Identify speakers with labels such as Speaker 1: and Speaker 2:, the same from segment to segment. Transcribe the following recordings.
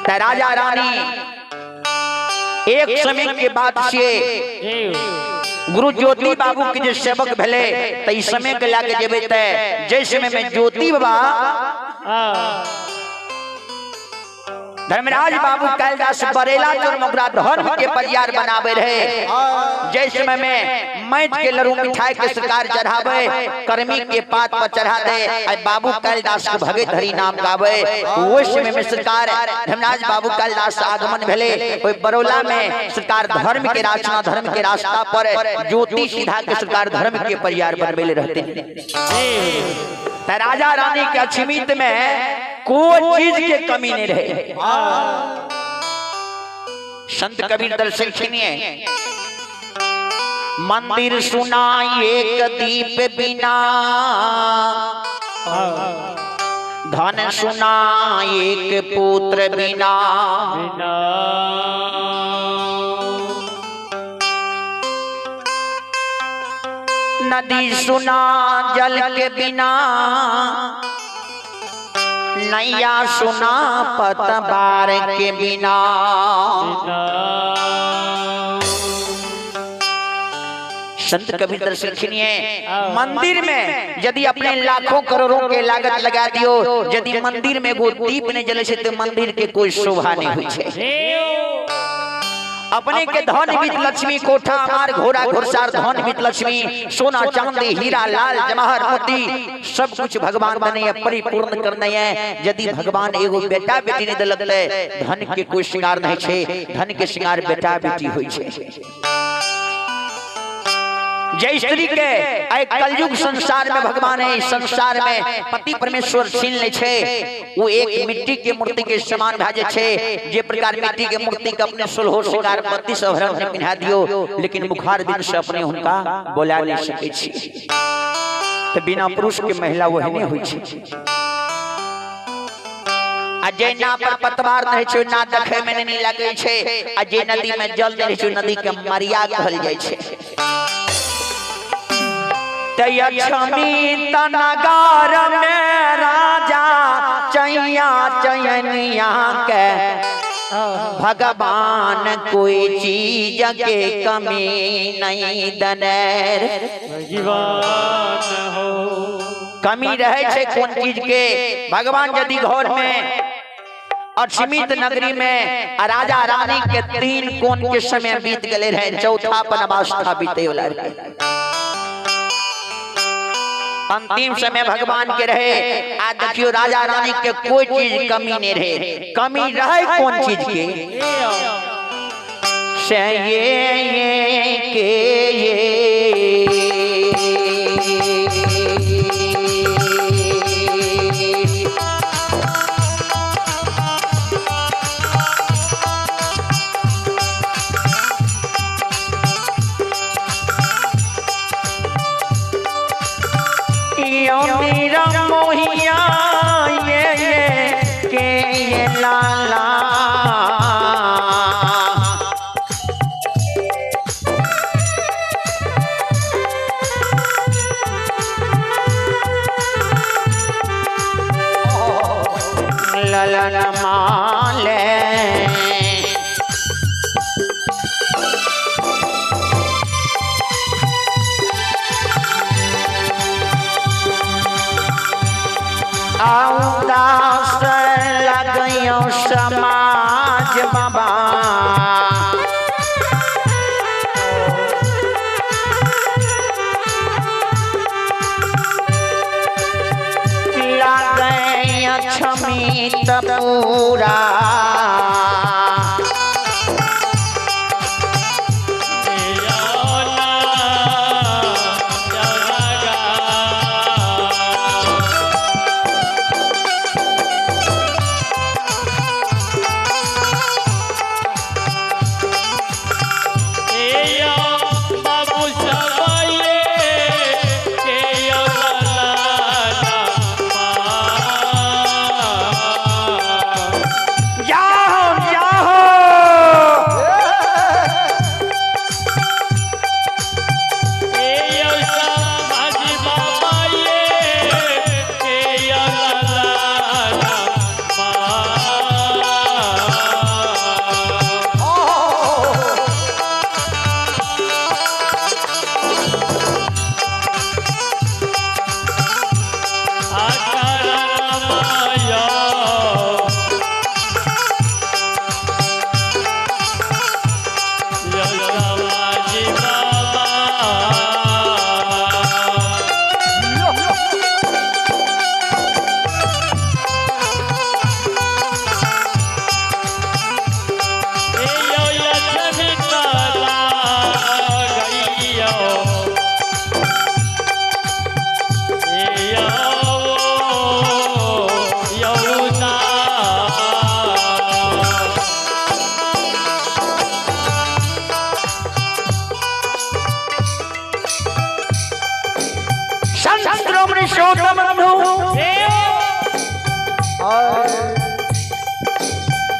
Speaker 1: त राजा रानी एक समय के बात छिए, गुरु ज्योति बाबू के जे सेवक भेले त ई समय के लाके जेबे त जै समय में ज्योति बाबा धर्मराज बाबू कालिदास बरेला चोर में ओकरा धर्म के परियार बनावे रहे, जै समय में मैट के लड़ू मिठाई के सरकार चढ़ावे, कर्मी के पात पर चढ़ा दे, आ बाबू कालिदास के भगत हरि नाम गावे, ओहि समय में सरकार धर्मराज बाबू कालिदास आगमन भेले ओहि बरौला में सरकार धर्म के रचना धर्म के रास्ता पर ज्योति सीधा के सरकार धर्म के परियार बनबेले रहते। राजा रानी के अछमित में कोई चीज के कमी नहीं रहे। संत कबीर दर्शन सुनिए, मंदिर सुना एक दीप बिना, धन सुना एक पुत्र बिना, नदी सुना जल के बिना, नैया सुना पतवार के बिना। संत कबीर दर्शन सुनिए, मंदिर में यदि अपने लाखों करोड़ों के लागत लगा दियो, यदि मंदिर में एगो दीप नहीं जले छै तो मंदिर के कोई शोभा नहीं हुई छै। अपने के धन बीत लक्ष्मी कोठा अमार घोड़ा घोड़सार, धन बीत लक्ष्मी सोना चांदी हीरा लाल जवाहर मोती सब कुछ भगवान देने है, परिपूर्ण करने है। यदि भगवान एगो बेटा बेटी नहीं दिलक ते धन के कोई श्रृंगार नहीं छे, धन के श्रृंगार बेटा बेटी होई छे। जय स्त्री के आइ कलयुग संसार में भगवान है, संसार में पति परमेश्वर छीन ले छे, वो एक मिट्टी के मूर्ति के समान भए जाय छे। जे प्रकार मिट्टी के मूर्ति के अपने सोलहो श्रृंगार 32 आभरण में पिन्हा दियो, लेकिन मुखार बिन से अपने हुनका बोला नहीं सकै छी। तो बिना पुरुष के महिला वही नहीं होई छे। आ जे ना पर पतवार नहीं छे, ना देखे में नहीं लगे छे, आ जे नदी में जल नहीं छे, नदी के मरिया कहल जाय छे। तयक्षमी तनगार में राजा चैया चैनिया के भगवान कोई चीज के कमी नहीं दनेर। कमी रहे छे कौन चीज के? भगवान यदि घर में असीमित नगरी में राजा रानी के 3 कोण के समय बीत गए रहे, चौथा अवस्था बीते वाला रहे, अंतिम समय भगवान के रहे। आ देखियो राजा रानी के कोई चीज कमी नहीं रहे। कमी रहे कौन चीज के? से ये के ये मेरा मोहिया ये के ये लाला, ललन माले उदास लगयो समाज बाबा, लगय क्षमित पूरा,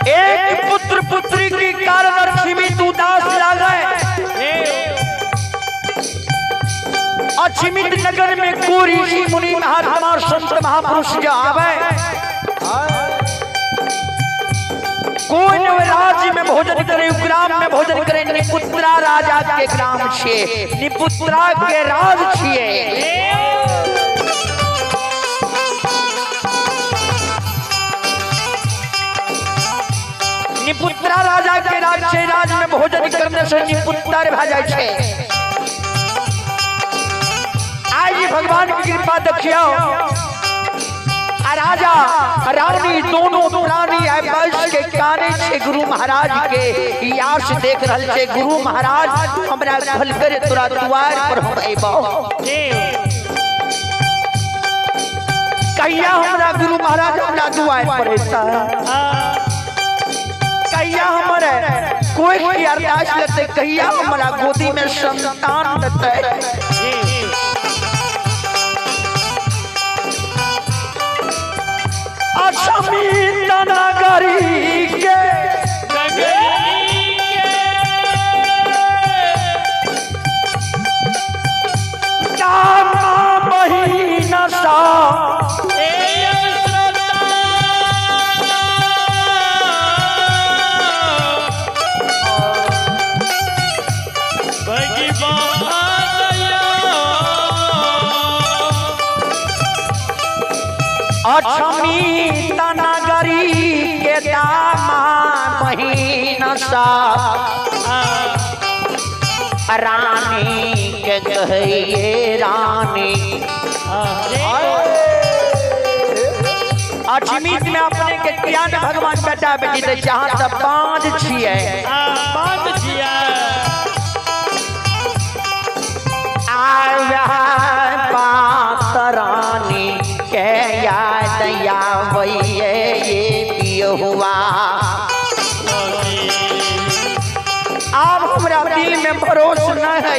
Speaker 1: एक पुत्र पुत्री के कारण अक्षिमित उदास लागे। अक्षिमित नगर में कोई ऋषि मुनि महात्मा और संत महापुरुष जो आवे, कोई राज्य में भोजन करे, ग्राम में भोजन करे, निपुत्रा राजा के ग्राम छे, निपुत्रा के राज छिए। निपुत्रा राजा के राज छे, राज में भोजन करने से निपुत्तर भा जाय छे। आज भगवान की कृपा देखियो, राजा रानी दोनों प्राणी आए बैस के काने छे गुरु महाराज के आस देख रहल छे। गुरु महाराज हमरा घल करे तोरा द्वार पर हम अइबो, कहिया हमरा गुरु महाराज हमरा द्वार पर अइता, कहिया हमरे कोई की अरदास लेते, कहिया हमरा गोदी में संतान देते। अक्षमित नगरी के दामा महीना सा अक्षमित नगरी के दामा महीना सा रानी के कहिए रानी। अक्षमित में अपने के ज्ञान भगवान बेटा बेटी दे जहाँ तक पांच छिए,
Speaker 2: पांच छिए।
Speaker 1: बात रानी के याद आवे ये पियहुआ। अब हमरा दिल में भरोसा न है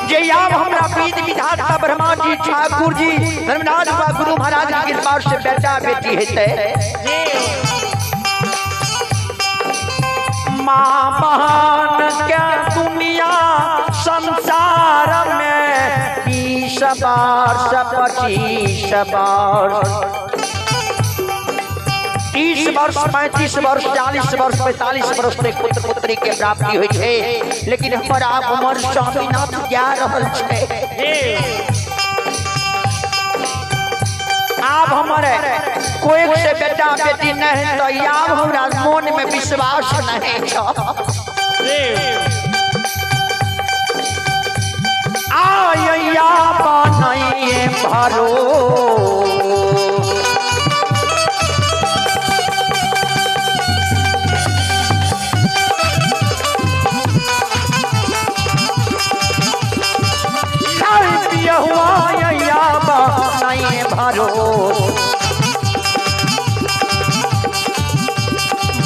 Speaker 1: जे अब हमरा वेद विधाता ब्रह्मा जी ठाकुर जी धर्मराज बा गुरु महाराज की कृपा से बेटा बेटी हेतै। माँ बहन के दुनिया संसार में 20 वर्ष 25 वर्ष 30 वर्ष 35 वर्ष 40 वर्ष 45 वर्ष तक पुत्र पुत्री के प्राप्ति होइ छै, लेकिन हमर आब उमर स्वामीनाथ जा रहल छै। आब हमर कोई से बेटा बेटी नहीं तो आब हमरा मन में विश्वास नहीं छ। आया बनाइए भरो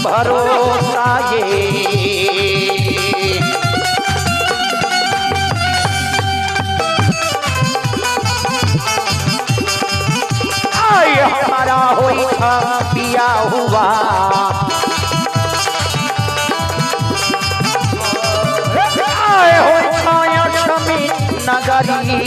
Speaker 1: भरोसा ये आय हमारा होई था पिया हुआ, आय होई था अक्षमी नगरी।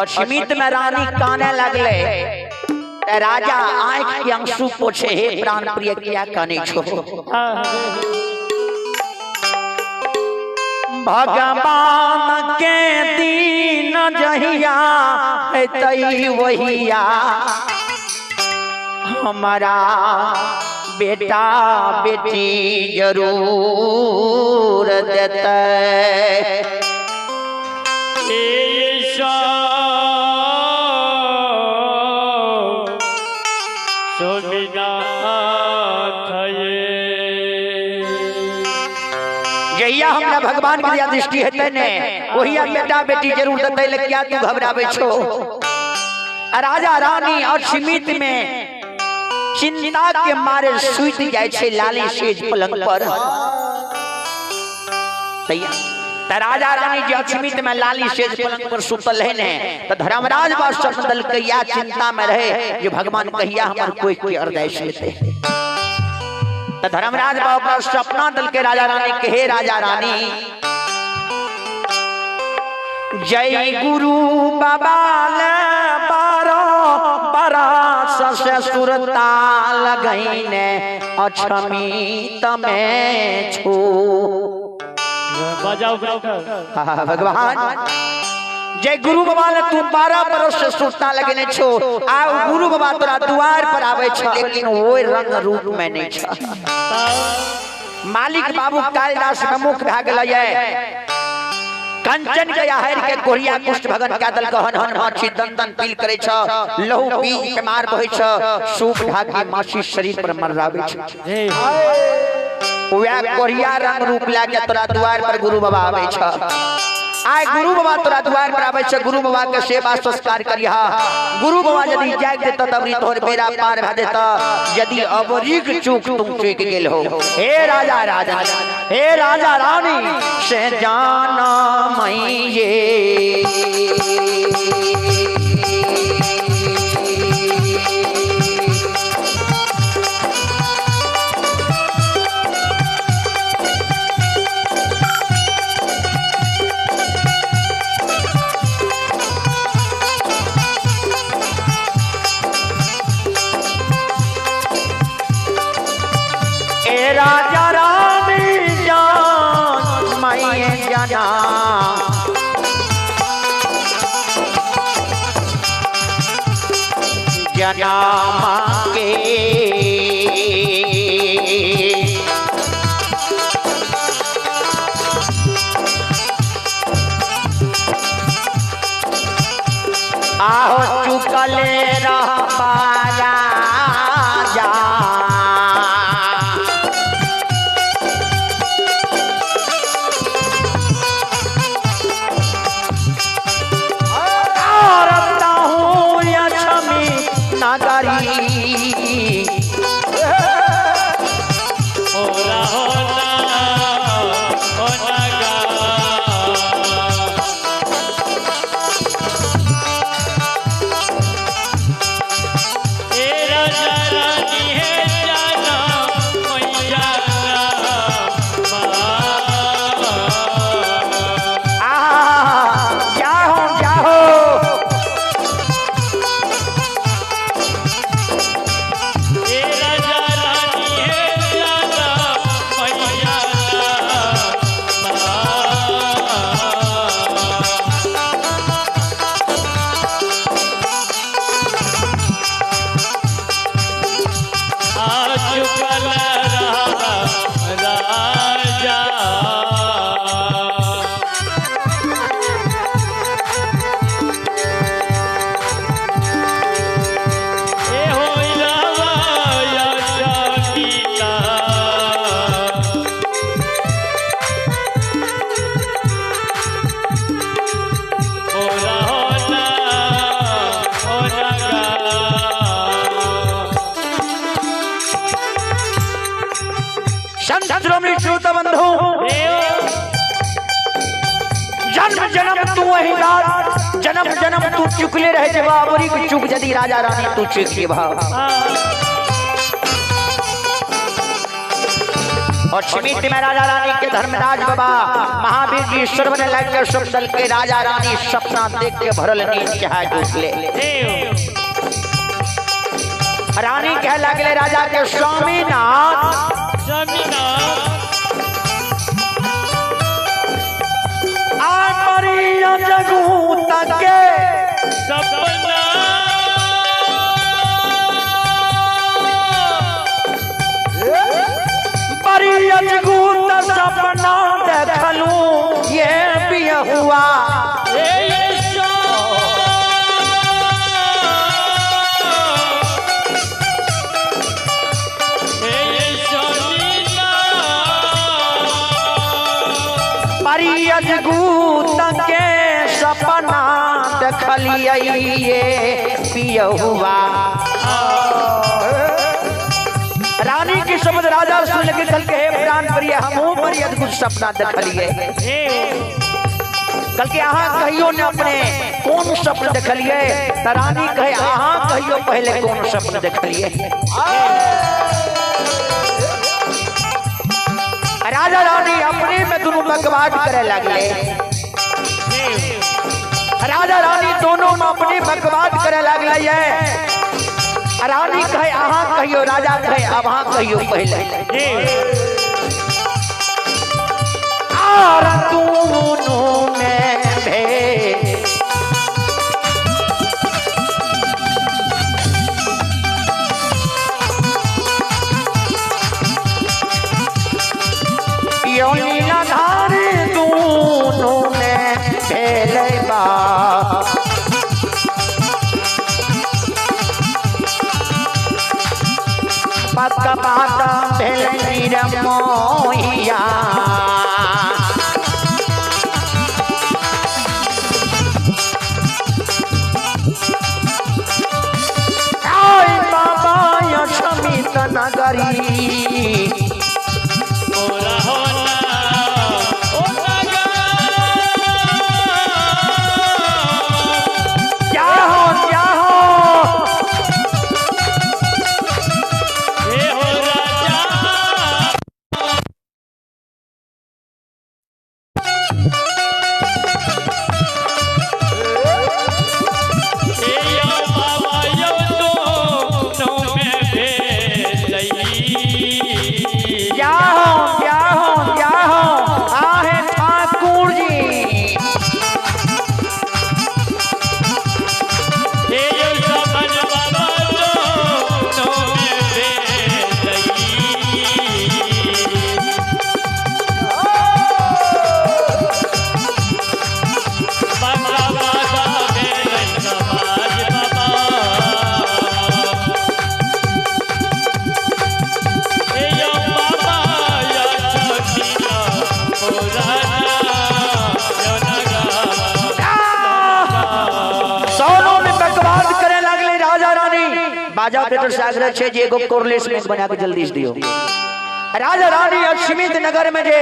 Speaker 1: और सीमित में रानी काने लगले। राजा आंख के आंसू पोछे, हे प्राण प्रिय किया काने छो। भगवान के दीन जहिया हेतई वहिया हमारा बेटा बेटी जरूर देतै। जहिया हमरा भगवान के दृष्टि हेतै ने वहिया बेटा बेटी जरूर देतै, लेकिन क्या तू घबराबै छो। राजा रानी और सीमित में चिंता के मारे सुति जाय छै लाली सेज पलंग पर। राजा रानी जे अछमित में लाली सेज पलंग पर सुतल है ने त धर्मराज बादशाह दलकैया चिंता में रहे जे भगवान कहिया हमर कोई कोई अरदास लेते। त धर्मराज बाबा सपना दल के राजा रानी के, हे राजा रानी जय गुरु बाबा ले बारो बरस से सुरता लगैने अछमित में छो।
Speaker 2: बजाओ
Speaker 1: भगवान जय गुरु बाबा ने तू 12 बरस से सुरता लगेने छो, आ गुरु बाबा तोरा द्वार पर आवे छ लेकिन वो रंग रूप में नहीं छ। मालिक बाबू कालिदास प्रमुख भए गेलै कंचन के आहर के कोरिया कुष्ठ भगन का दल कहन हन माछी दन दन पील करे छ, लहू पी के मार बहै छ, सूप ढाकी माछी शरीर पर मर्रावे छ। वह कोरिया रंग रूप ला के तोरा द्वार पर गुरु बाबा आवे छ। आय गुरु बाबा तोरा द्वार पर आवे छ, गुरु बाबा के सेवा संस्कार करिहा। गुरु बाबा यदि जाग देता तब तोहर बेड़ा पार भए देता, यदि अबरीक चूक तुम चूक गेल हो। हे राजा राजा हे राजा रानी से जाना मैये राजा रानी जान मैं जाना जना के आहो चुकल रह पारा जा। जन्म जन्म तू वही रात, जन्म जन्म तू चुकले रहे जवाबरी की चुक यदि राजा रानी तू चुक भाव। और अछमित में राजा रानी के धर्मराज बाबा महावीर जी श्रवण लग के सुंदर के राजा रानी सपना देख के भरल नींद चाहे उठले। रानी कह लगले राजा के स्वामीनाथ
Speaker 2: स्वामीनाथ
Speaker 1: आ मरिया जगू तके
Speaker 2: सपना
Speaker 1: सपना देखलू ये बियहुआ परियजगूत के सपना देखलिए ये बियहुआ। रानी की शब्द राजा सुन के कल के हे प्राण प्रिय हमहू बड़ी अद्भुत सपना देखलिए। कल के अहाँ कहियो ने अपने कौन सपना देखलिए त रानी कहे अहाँ कहियो पहले कौन सपना देखलिए। राजा रानी अपने में दोनों बकवास करे लगले। राजा रानी दोनों में अपने बकवास करे लगले। रानी कहे अहाँ कहियो, राजा कहे अब अहाँ कहियो पहले। आर दोनों में भेद यो नीलाधार दोनों में भेले बा। पक्का बात भेल निरमोहिया आय बाबा अशमित नगरी क्या हो क्या हो। बाजा ऑपरेटर से आग्रह छे जे एगो कोरलेस में बना के जल्दी से दियो। राजा रानी अश्मित नगर में जे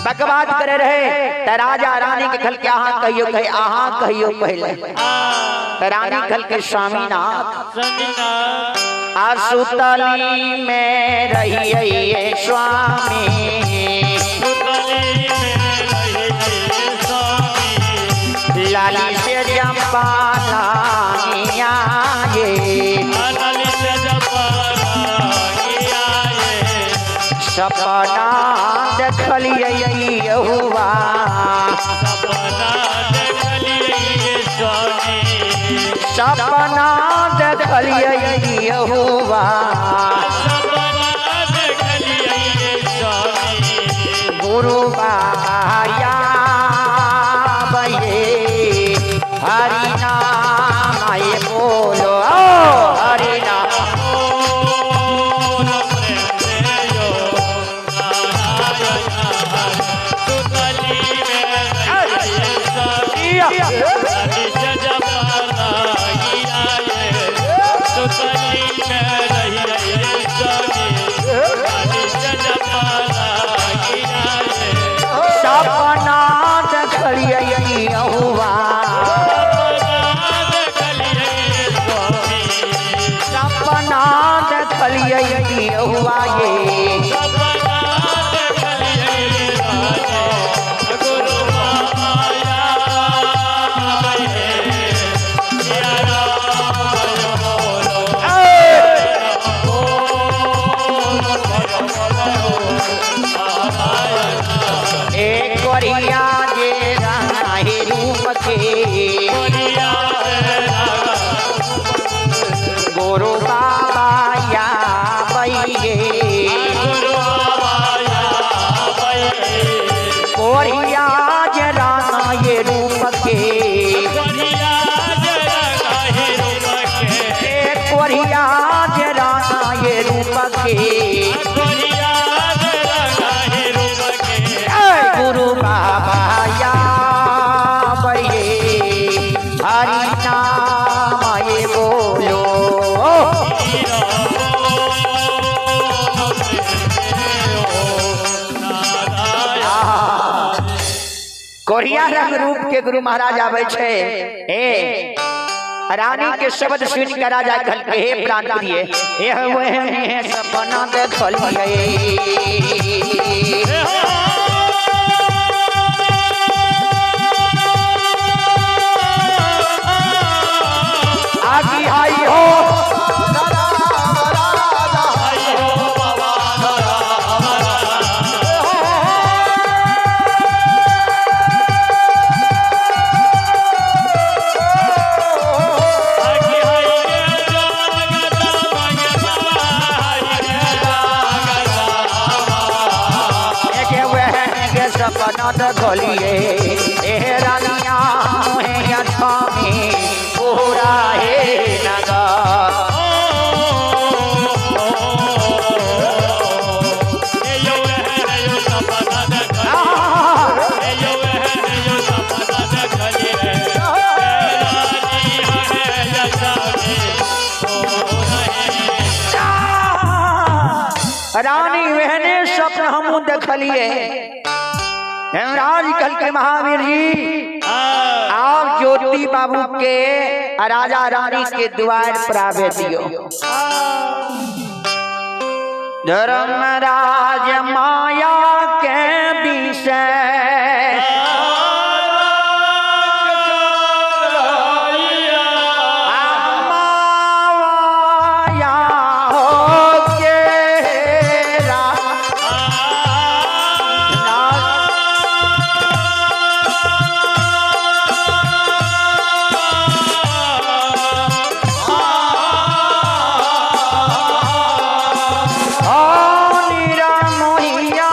Speaker 1: बकवाद करे रहे त राजा रानी के खल के अहाँ कहियो, कहे अहाँ कहियो पहले। त रानी खल के स्वामीनाथ आसुतली में रहिए स्वामी लाली से जंपा लानिया ये सपना देखलिए यहुआ सपना देखलिए यहुआ गुरु बाया हरि नाम आए बोलो हरि नाम सपना देखलिए यहुआ सपना देखलिए यहुआ ये। गुरु बाबा आवे हरि नाम ये बोलो। कोरिया रंग रूप के गुरु महाराज आवे छे। ए रानी के शब्द सुन के राजा कहलकै हे प्राण प्रिय, हे हे सपना देखलियै। आगी आई हो सपना देखलिए, हे रानिया हे स्वामी पूरा हे नगर। रानी वहने स्वप्न हमू देखलिए। हेमराज कहलकै महावीर जी आप ज्योति बाबू के राजा रानी के द्वार पर आवे दियो। धर्मराज माया के विषय माया हो के मोहिया।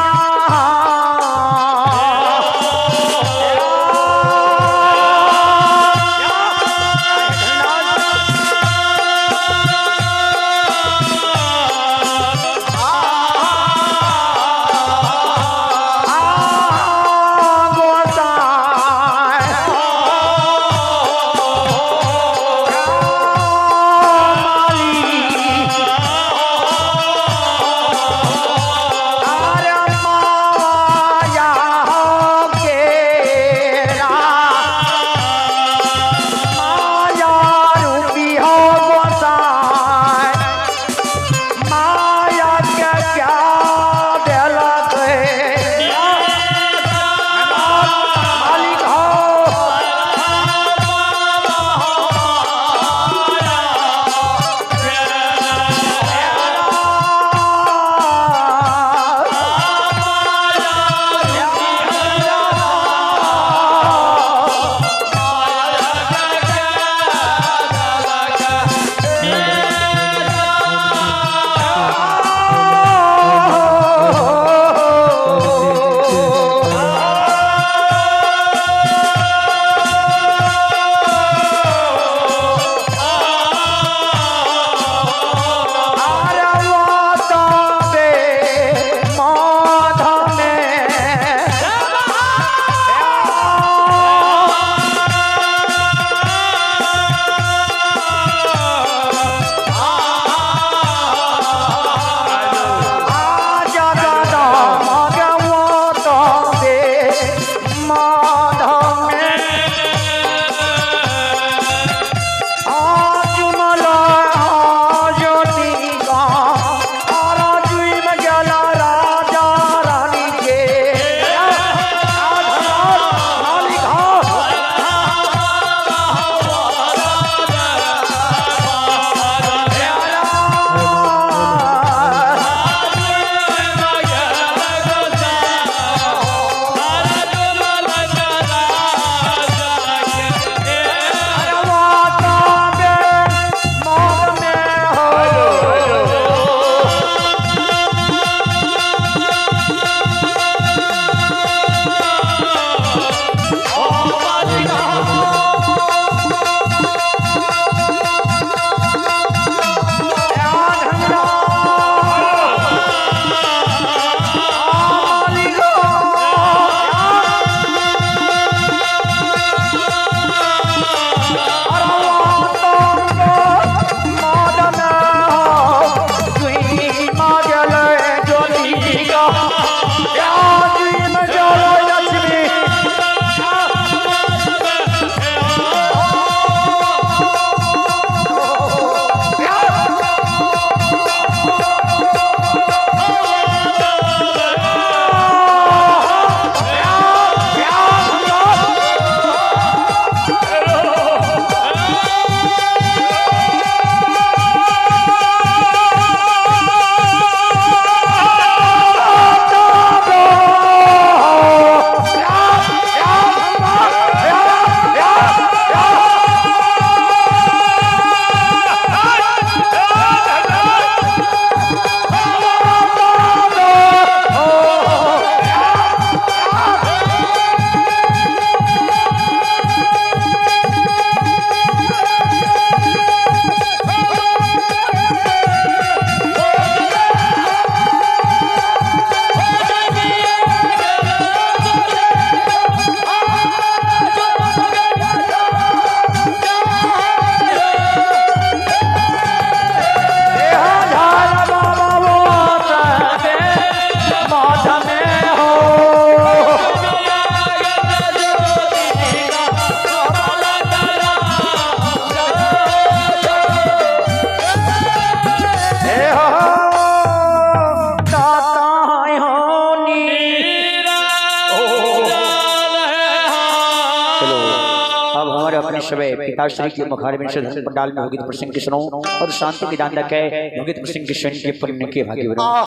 Speaker 1: पिताश्री के मुखारविंद से धर्म पंडाल में होगी प्रसंग की सुनो और शांति के दान रखे होगी प्रसंग के स्वयं के पुण्य के भाग्य बनो।